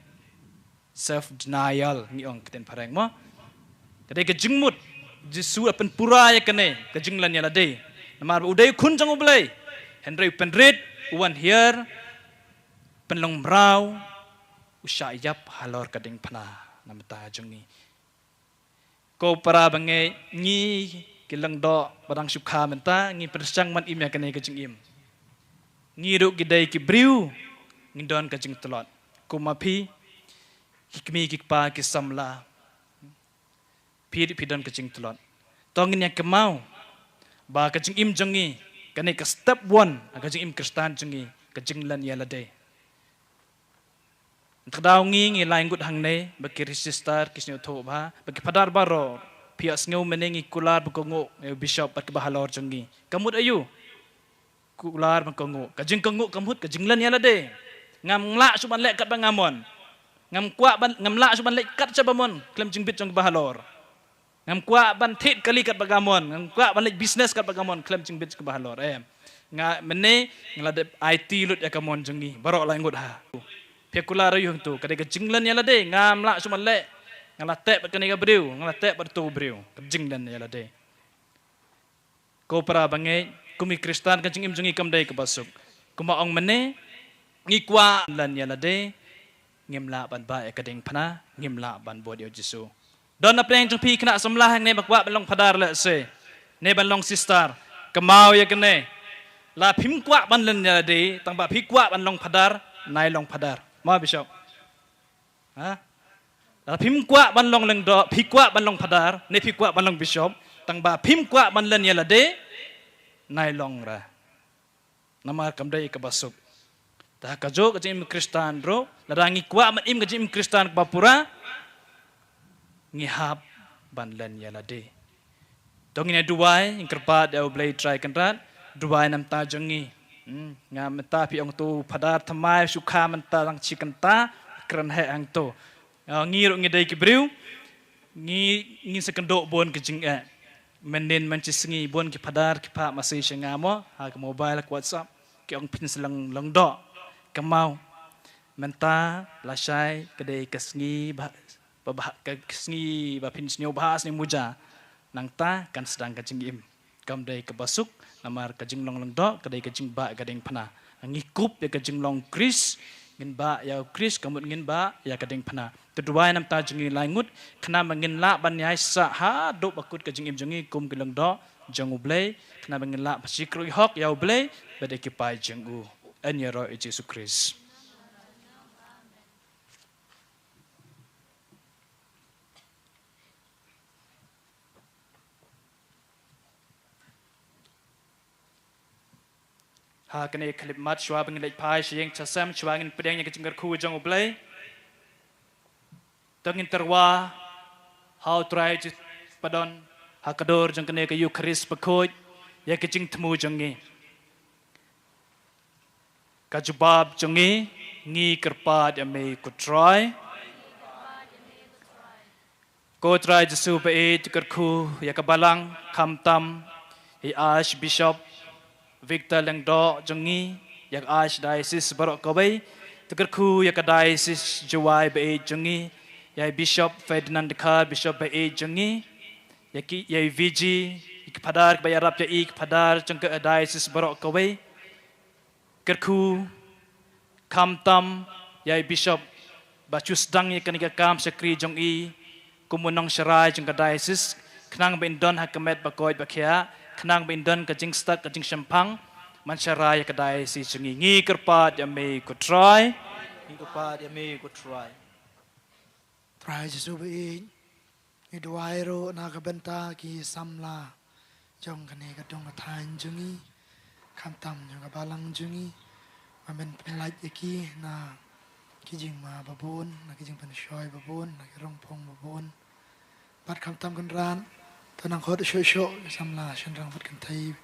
Self denial ngi ong ktien phareng mo. Ka dei ka jingmut, Jisu u pynpura ïa kane ka jinglen ïa lade. Namar ba u dei u Khun jong U Blei. Hynrei u pynrit, u wan hiar, pynlong mraw, u shah ïap halor ka diengphna na bynta jong ngi. Ko para bangeit, ngi ki lyngdoh ba dang shu kha mynta, ngi pyrshang ban im ïa kane ka jingim. Ngi ruh ki dei ki briew, ngi don ka jingtlot. Kum ma phi, ki kmie ki kpa ki samla, phi ruh phi don ka jingtlot. To ngin ïa kynmaw ba ka jingim jong ngi, kane ka step one ka jingim Khristan jong ngi, ka jinglen ïa lade. Te ka daw ngi, ngi lai ngut hangne, ba ki register, ki sngewthuh bha, ba ki phadar baroh, phi ïohsngew mynne ngi kular ban kohnguh ïa u bishop bad kiba halor jong ngi. Ka mut aïu? Kular ban kohnguh. Ka jingkohnguh ka mut ka jinglen ïa lade. Ngam lah shuh ban leh kat ba nga mon. Ngam kwah ban, ngam lah shuh ban leh kat shaba mon khlem jingbit jong kiba halor. Ngam kwah ban thied kali kat ba nga mon, ngam kwah ban leit business kat ba nga mon, khlem jingbit jong kiba halor, em. Nga mynne, nga la dep aiti lut ïa ka mon jong ngi, baroh lai ngut ha. Phi kular ïa u hangto, ka dei ka jinglen ïa lade, ngam lah shuh ban leh. Nga la teh bad kane ka briew, nga la teh bad uto u briew, ka jinglen ïa lade. Ko para bangeit, kum ki Khristan ka jingim jong ngi kam dei kaba suk. Kumba ong mynne, ngi kwah len ïa lade, ngim lah ban bah ïa ka diengphna, ngim lah ban bud ïa u Jisu. Don na pdeng jong phi khynnah samla hangne ba kwah ban long phadar lehse, ne ban long sister, kynmaw ïa kane. La phim kwah ban len ïa lade, tang ba phi kwah ban long phadar, nai long phadar. Mo bishop. Ha? La phim kwah ban long lyngdoh, phi kwah ban long phadar, ne phi kwah ban long bishop, tang ba phim kwah ban len ïa lade, nai long re. Namar kam dei kaba suk. Te ha kajuh ka jingim Khristan ruh, lada ngi kwah ban im ka jingim Khristan kaba pura, ngi hap ban len ïa lade. To ngin ïa duwai, ngin kyrpad ïa U Blei Trai Kynrad, duwai na bynta jong ngi. Hmm, nga mynta phi ong to phadar thymmai shu kha mynta tang shi kynta, kren heh hangto. Ah, ngi ruh ngi dei ki briew, ngi, ngin sa kynduh bun ki jingeh. Mynnin mynshisngi bun ki phadar ki phah message sha nga mo, ha ka mobile, ha ka WhatsApp, ki ong phin sa long, long doh. Kynmaw. Mynta lashai ka dei ka sngi ba, ba, ba, ka sngi ba phin sniew bha, sniew muja. Nangta kan sdang ka jingim. Kam dei kaba suk, namar ka jinglong lyngdoh ka dei ka jingbah ïa ka diengphna. Ngi kup ïa ka jinglong Khrist, ngin bah ïa u Khrist, ka mut ngin bah ïa ka diengphna. To duwai na bynta jong ngi lai ngut, khnang ba ngin lah ban ïaisah haduh ba kut ka jingim jong ngi kum ki lyngdoh jong U Blei, khnang ba ngin lah ban shakri hok ïa U Blei bad ïa ki paid jong u. Yn ïaroh ïa U Jisu Khrist. Ha kane ka khyllipmat shuwa ba ngin leit phai sha ïing sha sem, shuwa ngin pdiang ïa ka jingkyrkhu jong U Blei. To ngin tyrwa ha U Trai Jisu Khrist ba don ha ka dur jong kane ka Eukharist bakhuid ïa ka jingthmu jong ngi. Ka jubab jong ngi, ngi kyrpad ïa me ko Trai. Ko Trai Jisu ba ïeit, to kyrkhu ïa ka balang, khamtam ïa Archbishop Victor Lyngdoh jong ngi, ïa ka Archdiocese baroh kawei, to kyrkhu ïa ka Diocese Jowai ba ïeit jong ngi, ïa i Bishop Ferdinand Dkhar, Bishop ba ïeit jong ngi, ïa ki, ïa i V G, ïa ki phadar ba ïarap ïa i, ki phadar jong ka Diocese baroh kawei. Kyrkhu khamtam ïa i Bishop ba shu sdang ïa kane ka kam shakri jong i kum u nongsharai jong ka Diocese, khnang ba in don ha ka met ba koit ba khiah, khnang ba in don ka jingstad ka jingshemphang ban sharai ïa ka Diocese jong ngi. Ngi kyrpad ïa me ko Trai. Ngi kyrpad ïa me ko Trai. Trai Jisu ba ïeit, ngi duwai ruh na ka bynta ki samla jong kane ka dong ka thaiñ jong ngi, khamtam jong ka balang jong ngi, ba men pynlait ïa ki na ki jingma babun, na ki jingpynshoi babun, na ki rongphong babun. Bad khamtam Kynrad, to nang khot shuh shuh ki samla shynrang bad kynthei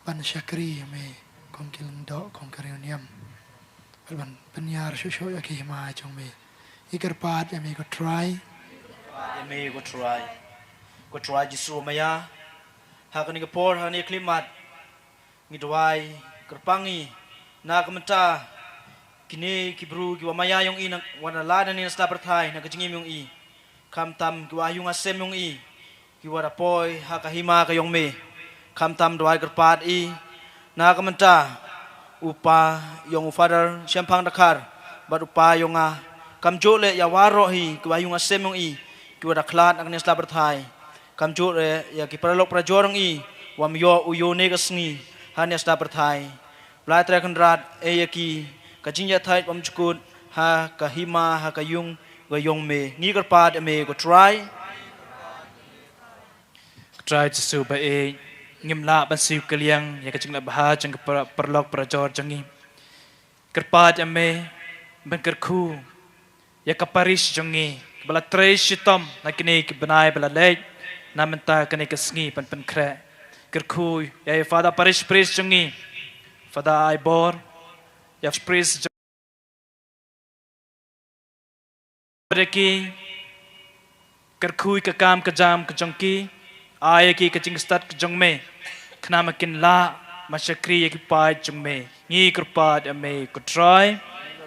ban shakri ïa me kum ki lyngdoh, kum ki riewniam. Bad ban pynïar shuh shuh ïa ki hima jong me. Ngi kyrpad ïa me ko Trai. Ïa me ko Trai. Ko Trai Jisu maïa. Ha kane ka por, ha kane ka khyllipmat, ngi duwai kyrpang ïa na ka bynta kine ki briew kiwa maïa ïong i, na, wa na lad na ne na sla pyrthai na ka jingim ïong i. Khamtam kiwa ha ïung ha sem ïong i, kiwa da poi ha ka hima ka ïong me. Khamtam duwai kyrpad i na ka bynta u pa ïong u Father Shemphang Dkhar bad u pa ïong nga. Kamjooh leh ïa waroh hi kiwa ha ïung ha sem ïong i, kiwa da khlad na kane ka sla pyrthai. Kamjooh leh ïa ki paralok parajor ïong i wam ïoh u ïoh ne ka sngi ha ne ka sla pyrthai. Blei Trai Kynrad, ei ïa ki ka jingïathait bymjukut ha ka hima, ha ka ïung ka ïong me. Ngi kyrpad ïa me ko Trai. Ko Trai Jisu ba ïeit, ngim lah ban siew kylliang ïa ka jingleh bha jong ka par-, paralok parajor jong ngi. Kyrpad ïa me ban kyrkhu ïa ka parish jong ngi, ba la trei shitom na kine ki bnai ba la leit, na mynta kane ka sngi ban pynkhreh. Kyrkhu ïa i Father Parish Priest jong ngi, Father Aibor, ïa Priest jong ngi, kyrkhu ïa ka kam ka jam ka jong ki, ai ïa ki ka jingstad ka jong me, khnang ba kin lah ban shakri ïa ki paid jong me. Ngi kyrpad ïa me ko Trai.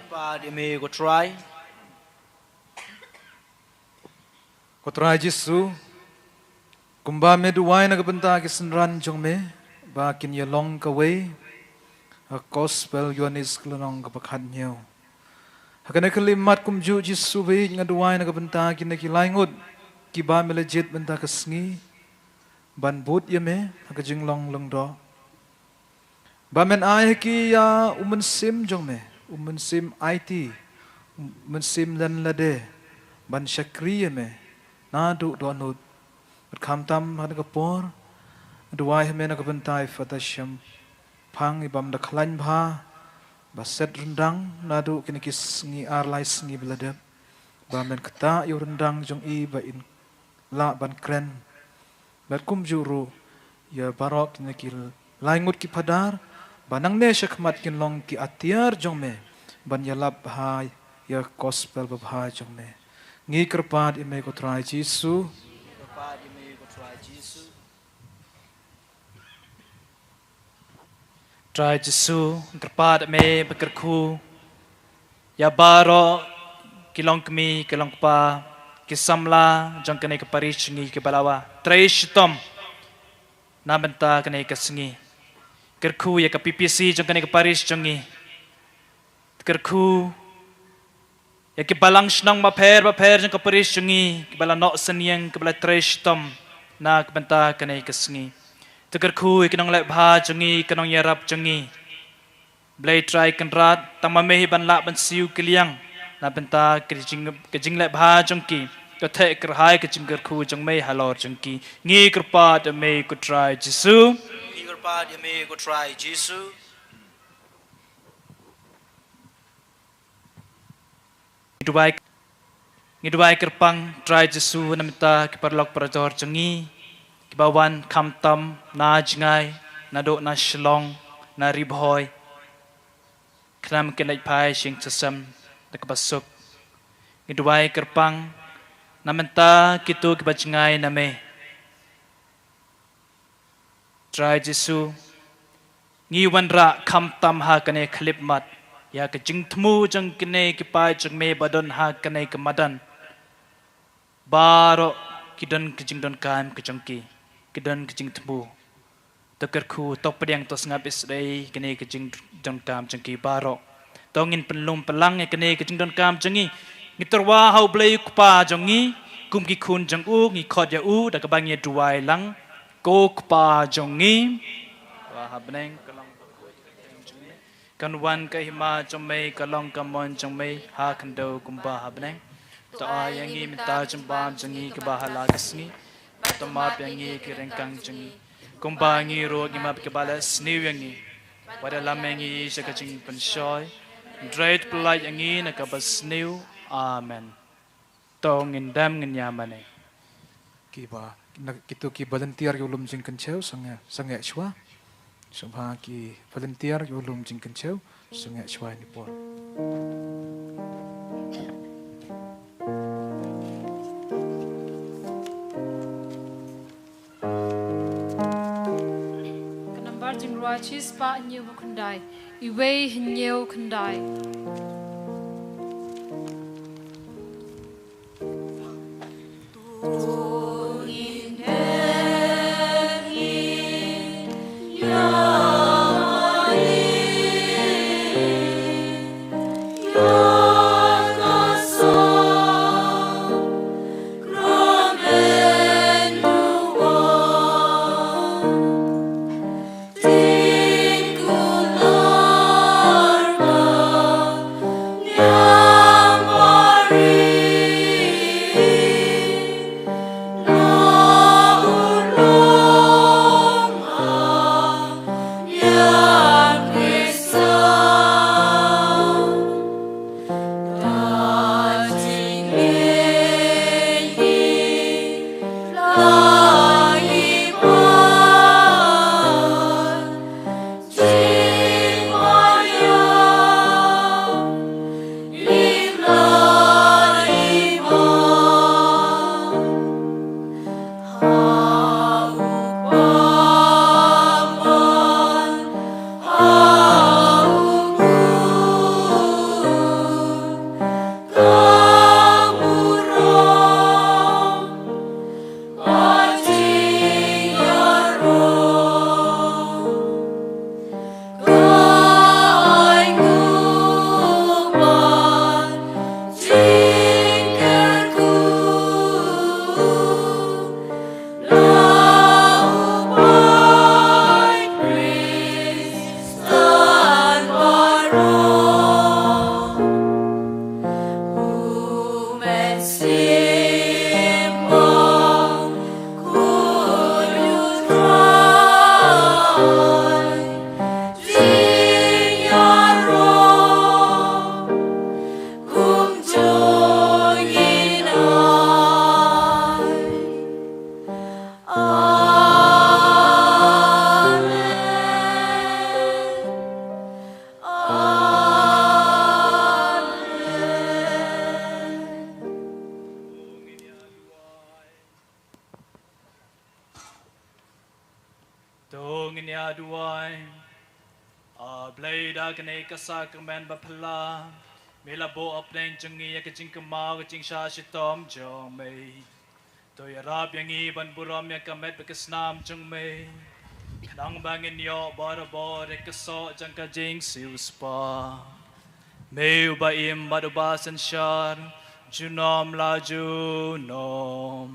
Pat ïa me ko Trai. Ko Trai Jisu, kumba me duwai na ka bynta ki synran jong me, ba kin ïa long kawei, ha Gospel Ïoannis ka lynnong kaba khathynñiew. Ha kane ka khyllipmat kumjuh Jisu baieit nga duwai na ka bynta kine ki lai ngut, kiba me la jied mynta ka sngi, ban bud ïa me, ha ka jinglong lyngdoh. Ba men ai ha ki ïa u mynsiem jong me, u mynsiem aiti, u mynsiem len lade, ban shakri ïa me, naduh dohnud. Bad khamtam ha kane ka por, duwai ha me na ka bynta i Father Shemphang i bym da khlaiñ bha, ba set ryndang, naduh kine ki sngi ar lai sngi ba la dep. Ba men ktah ïa u ryndang jong i ba in lah ban kren. Bad kumjuh ruh, ïa baroh kine ki lai ngut ki phadar, ba nangne shakhmat kin long ki atiar jong me, ban ïalap bha, ïa gospel babha jong me. Ngi kyrpad ïa me ko Trai Jisu. Kyrpad ïa me ko Trai Jisu. Trai Jisu, kyrpad me ba kyrkhu ïa baroh ki longkmie, ki longkpa, ki samla jong kane ka parish jong ngi kiba la wah trei shitom na bynta kane ka sngi. Kyrkhu ïa ka P P C jong kane ka parish jong ngi. Kyrkhu ïa ki balang shnong bapher bapher jong ka parish jong ngi, kiba la noh synñiang, kiba la trei shitom na ka bynta kane ka sngi. To kyrkhu ïa ki nongleh bha jong ngi, ki nongïarap jong ngi. Blei Trai Kynrad, tang ma me hi ban lah ban siew kylliang na bynta ka jing, ka jingleh bha jong ki. To theh kyrhai ka jingkyrkhu jong me halor jong ki. Ngi kyrpad ïa me ko Trai Jisu. Ngi kyrpad ïa me ko Trai Jisu. Ngi duwai, ngi duwai kyrpang Trai Jisu na bynta ki paralok parador jong ngi, kiba wan khamtam na jngai, naduh na Shillong, na Ri Bhoi. Khnang kin leit phai sha ïing sha sem da kaba suk. Ngi duwai kyrpang na bynta kito kiba jngai na me. Trai Jisu, ngi wanrah khamtam ha kane ka khyllipmat ïa ka jingthmu jong kine ki paid jong me ba don ha kane ka madan. Baroh ki don ka jingdonkam ka jong ki, ki don ka jingthmu. To kyrkhu, to pdiang, to sngap isdei kane ka jingdonkam jong ki baroh. To ngin pynlum pynlang ïa kane ka jingdonkam jong ngi. Ngi tyrwa ha U Blei U Kpa jong ngi, kum ki khun jong u, ngi khot ïa u da kaba ngi duwai lang. Ko Kpa jong ngi ba ha bneng, ka long, kan wan ka hima jong me, ka long ka mon jong me ha khyndew kumba ha bneng. To ai ïa ngi mynta jingbam jong ngi kaba ha la ka sngi. To map ïa ngi ki ryngkang jong ngi, kumba ngi ruh ngi map ïa kiba la sniew ïa ngi. Wat ïalam ïa ngi sha ka jingpynshoi, hynrei to pyllait ïa ngi na kaba sniew. Amen. To ngin dem ngin ïa mane. Kiba, na, kito ki volunteer ki u lum jingkynchew, sangeh, sangeh shuwa. Shuwa ki volunteer ki u lum jingkynchew, sangeh shuwa ïa ni por. Ka nambar jingrwai shispah hynñiew khyndai. Iwei hynñiew khyndai. To ngin ïa duwai. A Blei, da kane ka sakramen baphylla me la buh hapdeng jong ngi ïa ka jingkynmaw ka jingshah shitom jong me. To ïarap ïa ngi ban burom ïa ka met bad ka snam jong me, khnang ba ngin ïoh barabor ïa ka soh jong ka jingsiewspah. Me uba im bad uba synshar junom la junom.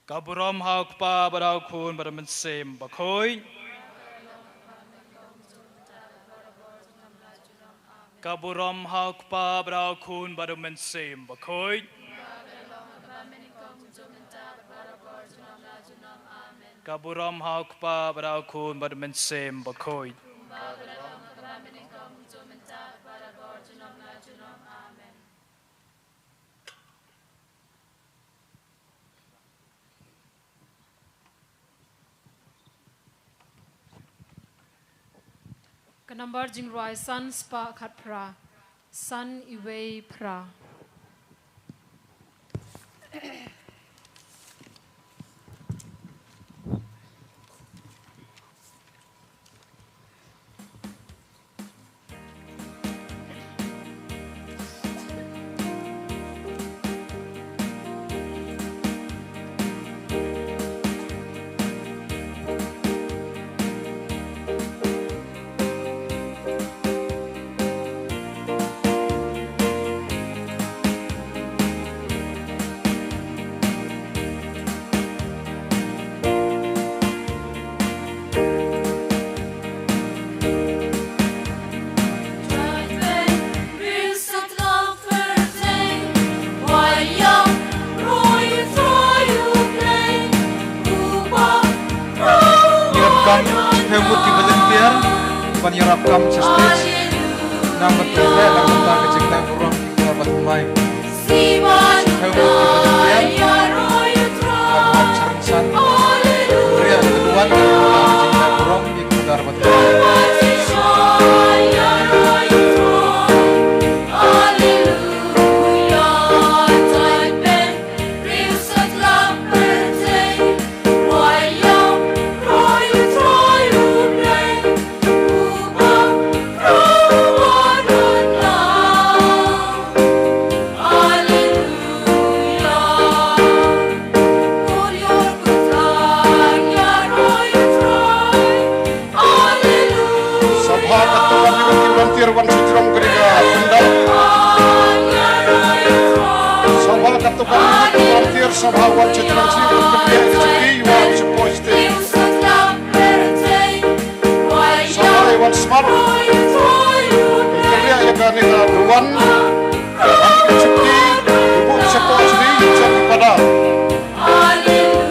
Ka burom ha u Kpa bad ha u Khun bad u Mynsiem Bakhuid. Ka burom ha u Kpa bad ha u Khun bad u Mynsiem Bakhuid. Ka burom ha u Kpa bad ha u Khun bad u Mynsiem Bakhuid. Ka nambar jingrwai san spah khatphra, san iwei phra. Ïarap kam, check mut ki volunteer ban ïarap kam sha stage. Nang ban pynleh na ka bynta ka jingkynmaw burom ïa ki khynnah bad khynnah. Check mut ki volunteer. Nang ban cherngsan. Ria ka duwan na ka bynta ka jingkynmaw burom ïa ki khynnah bad khynnah. Sabha katto katne ki volunteer wan sha jrong kane ka pandal. Sabha katto katne ki volunteer, sabha wan sha jrong, sngewbha ban pynbiang ïa ka chuti, wan sha poi stage. Sabha wan smart. Pynbiang ïa kane ka duwan. Wan sha ka chuti, buh sha poi stage, sha ki pada. Hallelujah.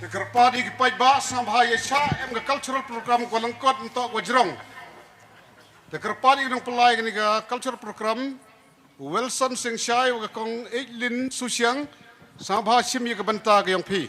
Kyrpad ïa ki paidbah sngewbha ïa shah em ka cultural program ka lyngkot mynta ka jrong. Te kyrpad ïa ki nongpynlait kane ka cultural program, Wilson Singshai wa ka kong Eitlin Susiang, sngewbha shim ïa ka bynta ka jong phi.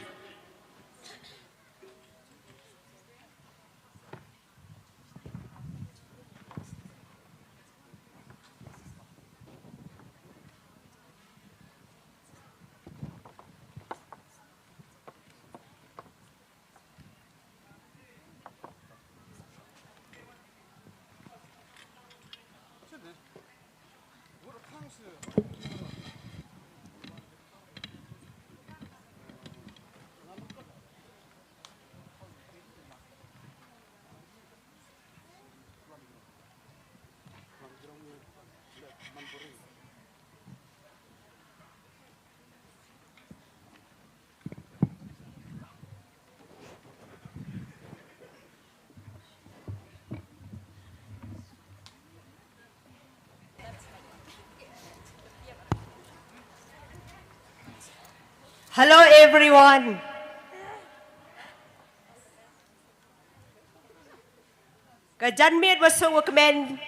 Hello everyone. Ka janmiet wa suk wa kmen